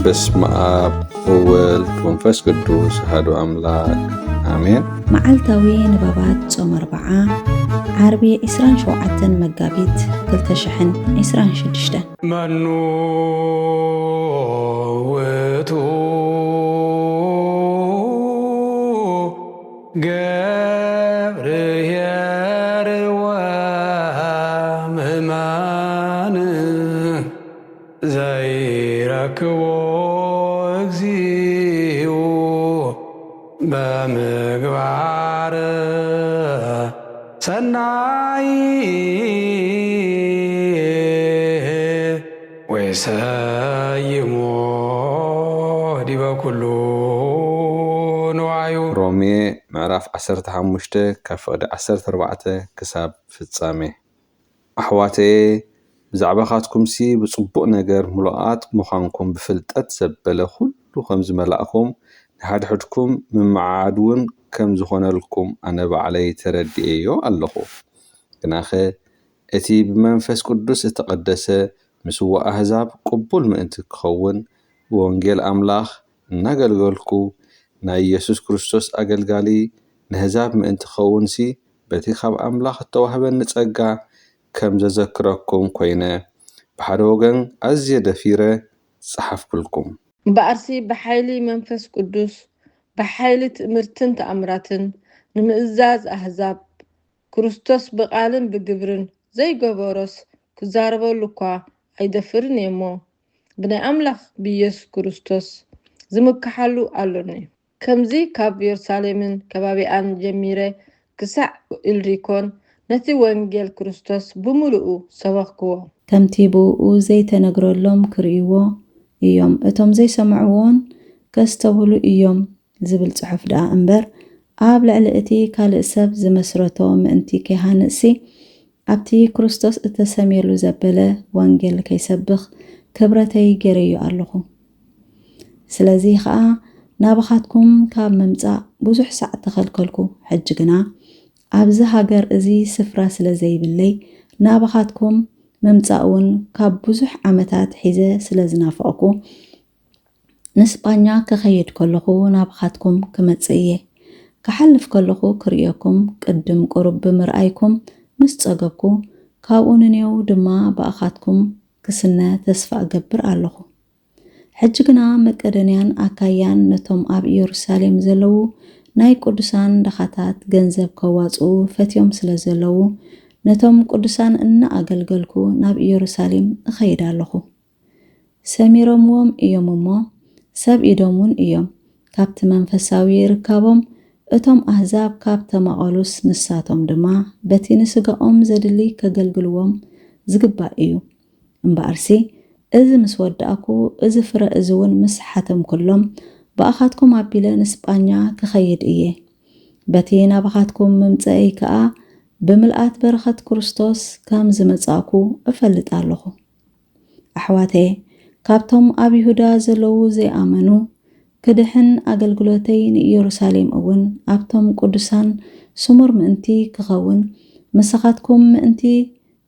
በስመ ኣብ ወወልድ ወመንፈስ ቅዱስ ኣሐዱ ኣምላክ ኣሜን። መዓልታዊ ንባባት ጾም ኣርብዓ፣ ዓርቢ ዕስራን ሸውዓተን መጋቢት ክልተ ሽሕን ዕስራን ሽዱሽተን። መኑ ውእቱ ገብርኄር ወምእመን ዘይረክቦ እግዚኡ በምግባር ሰናይ ወይሰይሞ ዲበ ኩሉ ንዋዩ። ሮሜ ምዕራፍ ዓሰርተ ሓሙሽተ ካብ ፍቕዲ ዓሰርተ ኣርባዕተ ክሳብ ፍጻሜ። ኣሕዋተየ፣ ብዛዕባኻትኩምሲ ብጽቡቕ ነገር ምሉኣት ምዃንኩም ብፍልጠት ዘበለ ኩሉ ከም ዝመላእኩም፣ ንሓድሕድኩም ምምዓድ እውን ከም ዝኾነልኩም ኣነ ባዕለይ ተረዲኤዮ ኣለኹ። ግናኸ እቲ ብመንፈስ ቅዱስ እተቐደሰ ምስዋ ኣህዛብ ቅቡል ምእንቲ ክኸውን ብወንጌል ኣምላኽ እናገልገልኩ ናይ ኢየሱስ ክርስቶስ ኣገልጋሊ ነህዛብ ምእንቲ ክኸውንሲ በቲ ካብ ኣምላኽ እተዋህበኒ ጸጋ ከም ዘዘክረኩም ኮይነ ብሓደ ወገን ኣዝየ ደፊረ ዝጸሓፍኩልኩም። እምበኣርሲ ብሓይሊ መንፈስ ቅዱስ ብሓይሊ ትእምርትን ተኣምራትን ንምእዛዝ ኣህዛብ ክርስቶስ ብቓልን ብግብርን ዘይገበሮስ ክዛረበሉ እኳ ኣይደፍርን እየ እሞ ብናይ ኣምላኽ ብኢየሱስ ክርስቶስ ዝምክሓሉ ኣሎኒ። ከምዚ ካብ የሩሳሌምን ከባቢኣን ጀሚረ ክሳዕ ኢልሪኮን ነቲ ወንጌል ክርስቶስ ብምሉኡ ሰበኽክዎ። ከምቲ ብእኡ ዘይተነግረሎም ክርእይዎ እዮም፣ እቶም ዘይሰምዕዎን ከስተብህሉ እዮም ዝብል ጽሑፍ ደኣ እምበር፣ ኣብ ልዕሊ እቲ ካልእ ሰብ ዝመስረቶ ምእንቲ ከይሃንጽሲ፣ ኣብቲ ክርስቶስ እተሰምየሉ ዘበለ ወንጌል ከይሰብኽ ክብረተይ ገይረዮ ኣለኹ። ስለዚ ኸኣ ናባኻትኩም ካብ ምምጻእ ብዙሕ ሳዕ ተኸልከልኩ። ሕጂ ግና ኣብዚ ሃገር እዚ ስፍራ ስለ ዘይብለይ፣ ናባኻትኩም ምምጻእ እውን ካብ ብዙሕ ዓመታት ሒዘ ስለ ዝናፈቕኩ፣ ንስጳኛ ክኸይድ ከለኹ ናባኻትኩም ክመጽእ እየ። ክሓልፍ ከለኹ ክርእየኩም፣ ቅድም ቁሩብ ብምርኣይኩም ምስ ጸገብኩ፣ ካብኡ ንኔው ድማ ብኣኻትኩም ክስነ ተስፋ እገብር ኣለኹ። ሕጂ ግና መቄዶንያን ኣካያን ነቶም ኣብ ኢየሩሳሌም ዘለዉ ናይ ቅዱሳን ድኻታት ገንዘብ ከዋጽኡ ፈትዮም ስለ ዘለዉ፣ ነቶም ቅዱሳን እናኣገልገልኩ ናብ ኢየሩሳሌም እኸይድ ኣለኹ። ሰሚሮምዎም እዮም እሞ፣ ሰብ ኢዶም እውን እዮም። ካብቲ መንፈሳዊ ርካቦም እቶም ኣህዛብ ካብ ተማቐሉስ፣ ንሳቶም ድማ በቲ ንስጋኦም ዘድሊ ከገልግልዎም ዝግባእ እዩ። እምበኣርሲ፣ እዚ ምስ ወዳእኩ፣ እዚ ፍረ እዚ እውን ምስ ሓተምኩሎም፣ ብኣኻትኩም ኣቢለ ንስጳኛ ክኸይድ እየ። በቲ ናባኻትኩም ምምጸእይ ከኣ፣ ብምልኣት በረኸት ክርስቶስ ከም ዝመጻእኩ እፈልጥ ኣለኹ። ኣሕዋተየ፣ ካብቶም ኣብ ይሁዳ ዘለዉ ዘይኣመኑ ክድሕን፣ ኣገልግሎተይ ንኢየሩሳሌም እውን ኣብቶም ቅዱሳን ስሙር ምእንቲ ክኸውን፣ ምሳኻትኩም ምእንቲ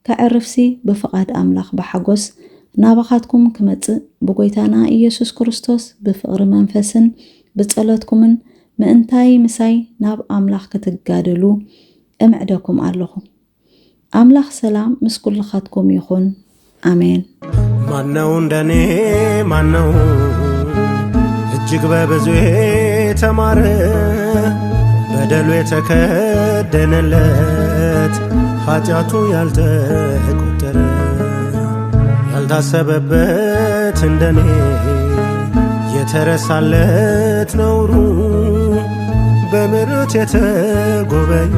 ከዕርፍሲ ብፍቓድ ኣምላኽ ብሓጎስ ናባኻትኩም ክመጽእ፣ ብጎይታና ኢየሱስ ክርስቶስ ብፍቕሪ መንፈስን ብጸሎትኩምን ምእንታይ ምሳይ ናብ ኣምላኽ ክትጋደሉ እምዕደኩም ኣለኹ። ኣምላኽ ሰላም ምስ ኩልኻትኩም ይኹን። ኣሜን። ማነው እንደኔ ማነው እጅግ በብዙ የተማረ በደሉ የተከደነለት ኃጢአቱ ያልተቆጠረ ያልታሰበበት እንደኔ የተረሳለት ነውሩ በምሕረት የተጎበኘ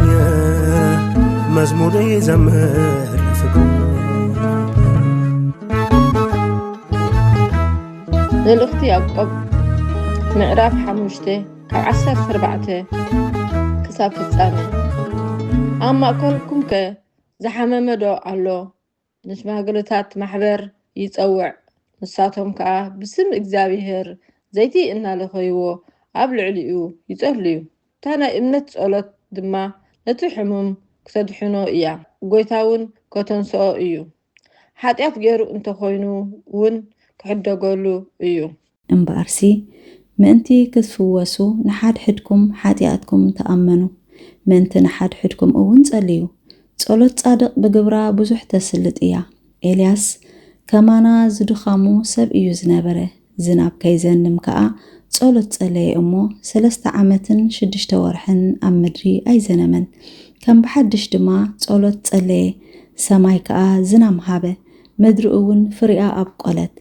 መዝሙር ይዘምር ለፍቅሩ። መልእኽቲ ያዕቆብ ምዕራፍ ሓሙሽተ ካብ ዓሰርተ ኣርባዕተ ክሳብ ፍጻሜ። ኣብ ማእከልኩምከ ዝሓመመ ዶ ኣሎ? ንሽማግለታት ማሕበር ይጸውዕ፣ ንሳቶም ከኣ ብስም እግዚኣብሄር ዘይቲ እናለኸይዎ ኣብ ልዕሊኡ ይጸልዩ። እታ ናይ እምነት ጸሎት ድማ ነቲ ሕሙም ክተድሕኖ እያ፣ ጐይታ እውን ከተንስኦ እዩ። ሓጢኣት ገይሩ እንተ ኾይኑ እውን ክሕደገሉ እዩ። እምበኣርሲ፣ ምእንቲ ክትፍወሱ ንሓድሕድኩም ሓጢኣትኩም ተኣመኑ፣ ምእንቲ ንሓድሕድኩም እውን ጸልዩ። ጸሎት ጻድቕ ብግብራ ብዙሕ ተስልጥ እያ። ኤልያስ ከማና ዝድኻሙ ሰብ እዩ ዝነበረ። ዝናብ ከይዘንም ከኣ ጸሎት ጸለየ እሞ፣ ሰለስተ ዓመትን ሽዱሽተ ወርሕን ኣብ ምድሪ ኣይዘነመን። ከም ብሓድሽ ድማ ጸሎት ጸለየ፣ ሰማይ ከኣ ዝናም ሃበ፣ ምድሪ እውን ፍሪኣ ኣብቆለት።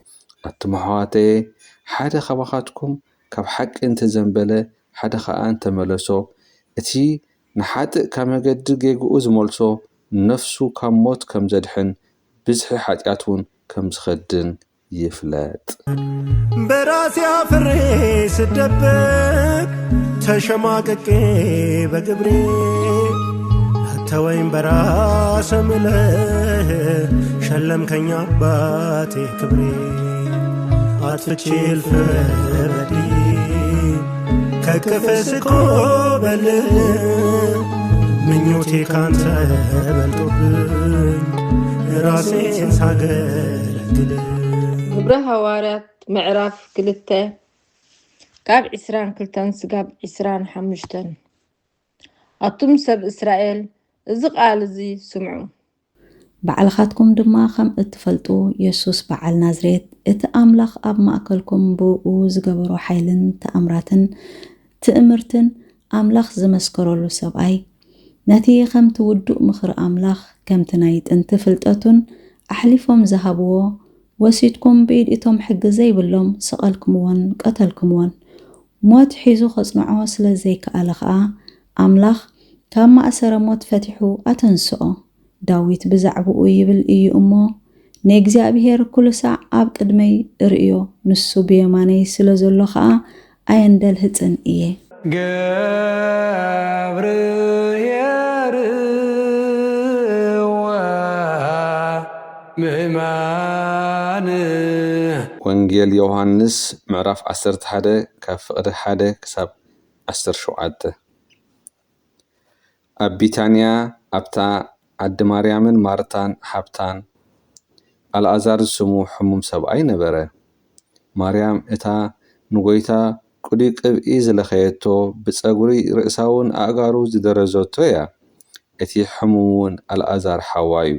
ኣቱም ኣሕዋተየ፣ ሓደ ካባኻትኩም ካብ ሓቂ እንተዘንበለ፣ ሓደ ኸኣ እንተመለሶ፣ እቲ ንሓጥእ ካብ መገዲ ጌግኡ ዝመልሶ፣ ንነፍሱ ካብ ሞት ከም ዘድሕን፣ ብዝሒ ሓጢኣት እውን ከም ዝኸድን ይፍለጥ። በራሴ ኣፍሬ ስደበቅ ተሸማቅቄ በግብሬ፣ አተወይም በራሰ ምለህ ሸለምከኝ አባቴ ክብሬ። አጥፍቼ እልፍ በድዬ ከቅፍ ስኮበልል፣ ምኞቴ ካንተ በልጦብኝ ራሴን ሳገለግል። ግብረ ሃዋርያት ምዕራፍ ክልተ፣ ካብ ዕስራን ክልተን ስጋብ ዕስራን ሓሙሽተን። ኣቱም ሰብ እስራኤል፣ እዚ ቃል እዚ ስምዑ። ባዕልኻትኩም ድማ ከም እትፈልጡ፣ የሱስ በዓል ናዝሬት፣ እቲ ኣምላኽ ኣብ ማእከልኩም ብእኡ ዝገበሮ ሓይልን ተኣምራትን ትእምርትን፣ ኣምላኽ ዝመስከረሉ ሰብኣይ፣ ነቲ ከምቲ ውዱእ ምኽሪ ኣምላኽ፣ ከምቲ ናይ ጥንቲ ፍልጠቱን ኣሕሊፎም ዝሃብዎ፣ ወሲድኩም ብኢድ እቶም ሕጊ ዘይብሎም ሰቐልክምዎን ቀተልክምዎን። ሞት ሒዙ ከጽንዖ ስለ ዘይከኣለ ኸኣ፣ ኣምላኽ ካብ ማእሰረ ሞት ፈቲሑ ኣተንስኦ። ዳዊት ብዛዕባኡ ይብል እዩ እሞ፣ "ንእግዚኣብሔር ኩሉ ሳዕ ኣብ ቅድመይ እርእዮ፣ ንሱ ብየማነይ ስለ ዘሎ ኸኣ ኣየንደልህጽን እየ።" ገብርኄር ወምእማን። ወንጌል ዮሃንስ ምዕራፍ ዓሰርተ ሓደ ካብ ፍቕዲ ሓደ ክሳብ ዓሰርተ ሸውዓተ። ኣብ ቢታንያ ኣብታ ዓዲ ማርያምን ማርታን ሓብታን ኣልኣዛር ዝስሙ ሕሙም ሰብኣይ ነበረ። ማርያም እታ ንጎይታ ቅዱይ ቅብኢ ዝለኸየቶ፣ ብጸጉሪ ርእሳውን ኣእጋሩ ዝደረዘቶ እያ። እቲ ሕሙም እውን ኣልኣዛር ሓዋ እዩ።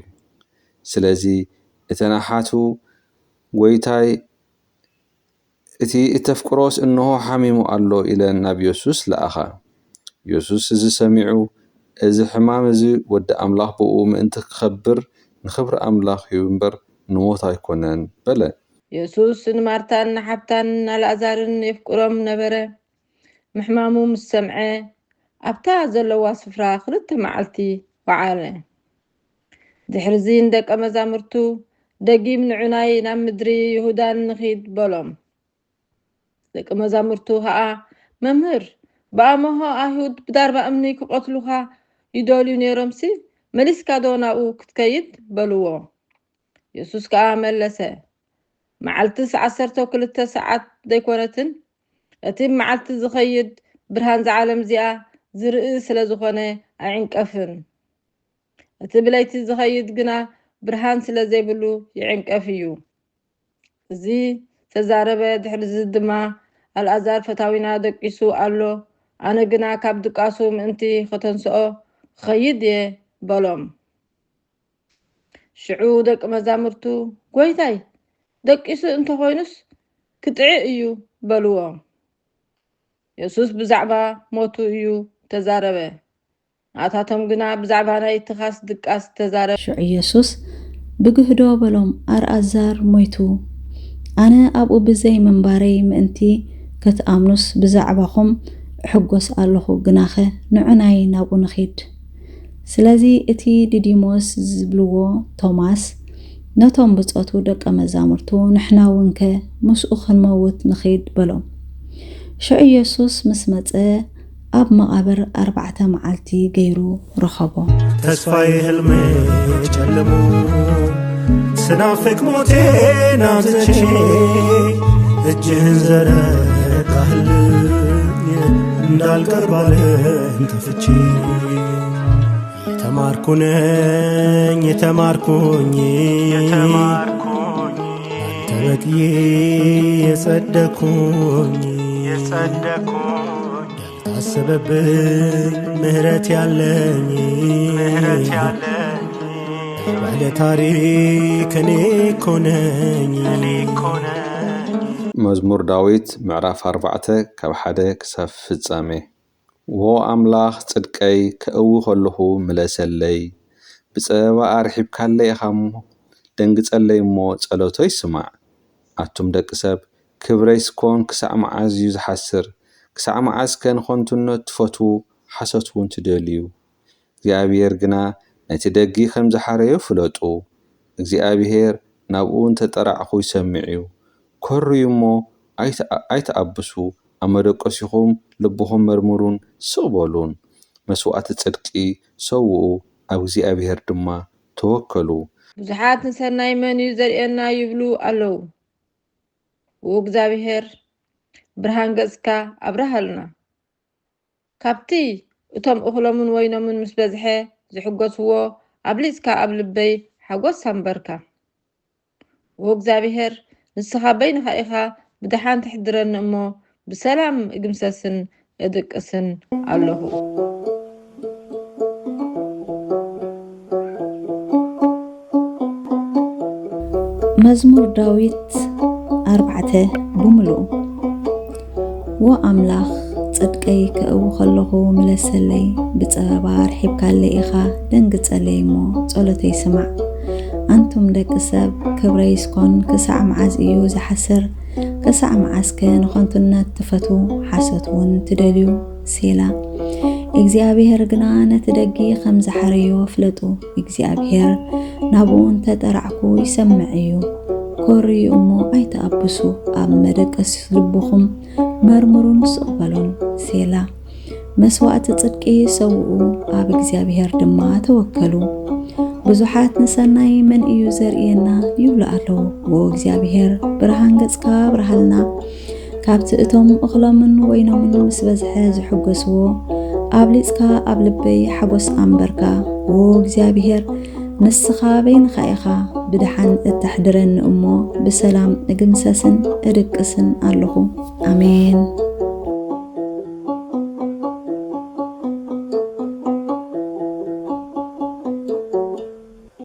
ስለዚ እተን ኣሓቱ፣ "ጎይታይ፣ እቲ እተፍቅሮስ እንሆ ሓሚሙ ኣሎ" ኢለን ናብ የሱስ ለኣኻ። የሱስ እዚ ሰሚዑ፣ "እዚ ሕማም እዚ ወዲ ኣምላኽ ብእኡ ምእንቲ ክኸብር ንኽብሪ ኣምላኽ እዩ እምበር ንሞት ኣይኮነን" በለ። የሱስ ንማርታን ንሓብታን ንኣልኣዛርን የፍቅሮም ነበረ። ምሕማሙ ምስ ሰምዐ፣ ኣብታ ዘለዋ ስፍራ ክልተ መዓልቲ ወዓለ። ድሕርዚ ንደቀ መዛሙርቱ፣ "ደጊም ንዑናይ ናብ ምድሪ ይሁዳን ንኺድ" በሎም። ደቀ መዛሙርቱ ኸኣ፣ "መምህር፣ ብኣምሆ ኣይሁድ ብዳርባ እምኒ ክቐትሉኻ ይደልዩ ነይሮምሲ፣ መሊስካዶ ናብኡ ክትከይድ?" በልዎ። የሱስ ከኣ መለሰ፣ "መዓልትስ ዓሰርተ ክልተ ሰዓት ደይኮነትን? እቲ ብመዓልቲ ዝኸይድ ብርሃን እዛ ዓለም እዚኣ ዝርኢ ስለ ዝኾነ ኣይዕንቀፍን። እቲ ብለይቲ ዝኸይድ ግና ብርሃን ስለ ዘይብሉ ይዕንቀፍ እዩ።" እዚ ተዛረበ። ድሕሪ እዚ ድማ፣ "ኣልኣዛር ፈታዊና ደቂሱ ኣሎ፣ ኣነ ግና ካብ ድቃሱ ምእንቲ ኸተንስኦ ክኸይድ እየ" በሎም። ሽዑ ደቂ መዛሙርቱ፣ "ጐይታይ፣ ደቂሱ እንተ ኾይኑስ ክጥዒ እዩ" በልዎ። የሱስ ብዛዕባ ሞቱ እዩ ተዛረበ። ናታቶም ግና ብዛዕባ ናይ ትኻስ ድቃስ ተዛረበ። ሽዑ የሱስ ብግህዶ በሎም፣ "ኣልኣዛር ሞይቱ። ኣነ ኣብኡ ብዘይ ምንባረይ ምእንቲ ክትኣምኑስ ብዛዕባኹም እሕጎስ ኣለኹ፣ ግናኸ ንዑናይ ናብኡ ንኺድ።" ስለዚ እቲ ዲዲሞስ ዝብልዎ ቶማስ ነቶም ብጾቱ ደቀ መዛሙርቱ፣ "ንሕና እውን ከ ምስኡ ክንመውት ንኺድ?" በሎም። ሽዑ የሱስ ምስ መጸ፣ ኣብ መቓብር ኣርባዕተ መዓልቲ ገይሩ ረኸቦ። ተስፋይ ህልመይ ጨልሙ፣ ስናፍቅ ሞቴን ኣብዝቼ፣ እጅህን ዘረጋህልኝ፣ እንዳልቀርብ ዓለም ተፍቼ። የተማርኩ ነኝ፣ የተማርኩኝ፣ የተማርኩኝ። በትዬ የጸደኩኝ የጸደኩኝ ያልታሰበብኝ ምህረት ያለኝ ምህረት ያለኝ ባለ ታሪክ እኔ እኮ ነኝ እኔ እኮ ነኝ። መዝሙር ዳዊት ምዕራፍ ኣርባዕተ ካብ ሓደ ክሳብ ፍጻሜ። ዎ ኣምላኽ ጽድቀይ ከእዊ ከለኹ ምለሰለይ፣ ብጸበባ ኣርሒብካለይ ኢኻ እሞ ደንግጸለይ እሞ ጸሎቶይ ስማዕ። ኣቱም ደቂ ሰብ ክብረይስ ኮን ክሳዕ መዓዝ እዩ ዝሓስር? ክሳዕ መዓዝ ከ ንኸንቱነት ትፈትዉ ሓሶት እውን ትደልዩ? እግዚኣብሔር ግና ነቲ ደጊ ከም ዝሓረዮ ፍለጡ። እግዚኣብሔር ናብኡ እንተጠራዕኹ ይሰምዕ እዩ። ኮርዩ እሞ ኣይትኣብሱ፣ ኣብ መደቀሲኹም ልብኹም መርምሩን ስቕ በሉን። መስዋእቲ ጽድቂ ሰውኡ፣ ኣብ እግዚኣብሔር ድማ ተወከሉ። ብዙሓት ንሰናይ መን እዩ ዘርእየና ይብሉ ኣለዉ። ው እግዚኣብሔር ብርሃን ገጽካ ኣብርሃልና። ካብቲ እቶም እኽሎምን ወይኖምን ምስ በዝሐ ዝሕጎስዎ ኣብሊጽካ ኣብ ልበይ ሓጎስ ኣንበርካ። ው እግዚኣብሔር ንስኻ በይንኻ ኢኻ ብደሓን ተሕድረኒ እሞ ብሰላም እግምሰስን እድቅስን ኣለኹ። መዝሙር ዳዊት ኣርባዕተ ብምሉኡ። ዎ ኣምላኽ ጽድቀይ ከእዊ ከለኹ ምለሰለይ፣ ብጸበባ ኣርሒብካለይ ኢኻ ደንግጸለይ እሞ ጸሎተይ ስማዕ። ኣንቱም ደቂ ሰብ ክብረይስ ኮን ክሳዕ መዓዝ እዩ ዝሓስር? ክሳዕ መዓስከ ንኸንቱነት ትፈትዉ ሓሶት እውን ትደልዩ? ሴላ። እግዚኣብሔር ግና ነቲ ደጊ ከም ዝሓረዮ ፍለጡ። እግዚኣብሔር ናብኡ እንተ ጠራዕኩ ይሰምዕ እዩ። ኮርዩ እሞ ኣይትኣብሱ፣ ኣብ መደቀስ ልብኹም መርምሩን ስቕ በሉን። ሴላ። መስዋእቲ ጽድቂ ሰውኡ፣ ኣብ እግዚኣብሔር ድማ ተወከሉ። ብዙሓት ንሰናይ መን እዩ ዘርእየና ይብሉ ኣለዉ። ዎ እግዚኣብሔር ብርሃን ገጽካ ኣብርሃልና። ካብቲ እቶም እኽሎምን ወይኖምን ምስ በዝሐ ዝሕጎስዎ ኣብሊጽካ ኣብ ልበይ ሓጎስ ኣንበርካ። ዎ እግዚኣብሔር ንስኻ በይንኻ ኢኻ ብደሓን እተሕድረኒ እሞ ብሰላም እግምሰስን እድቅስን ኣለኹ። ኣሜን።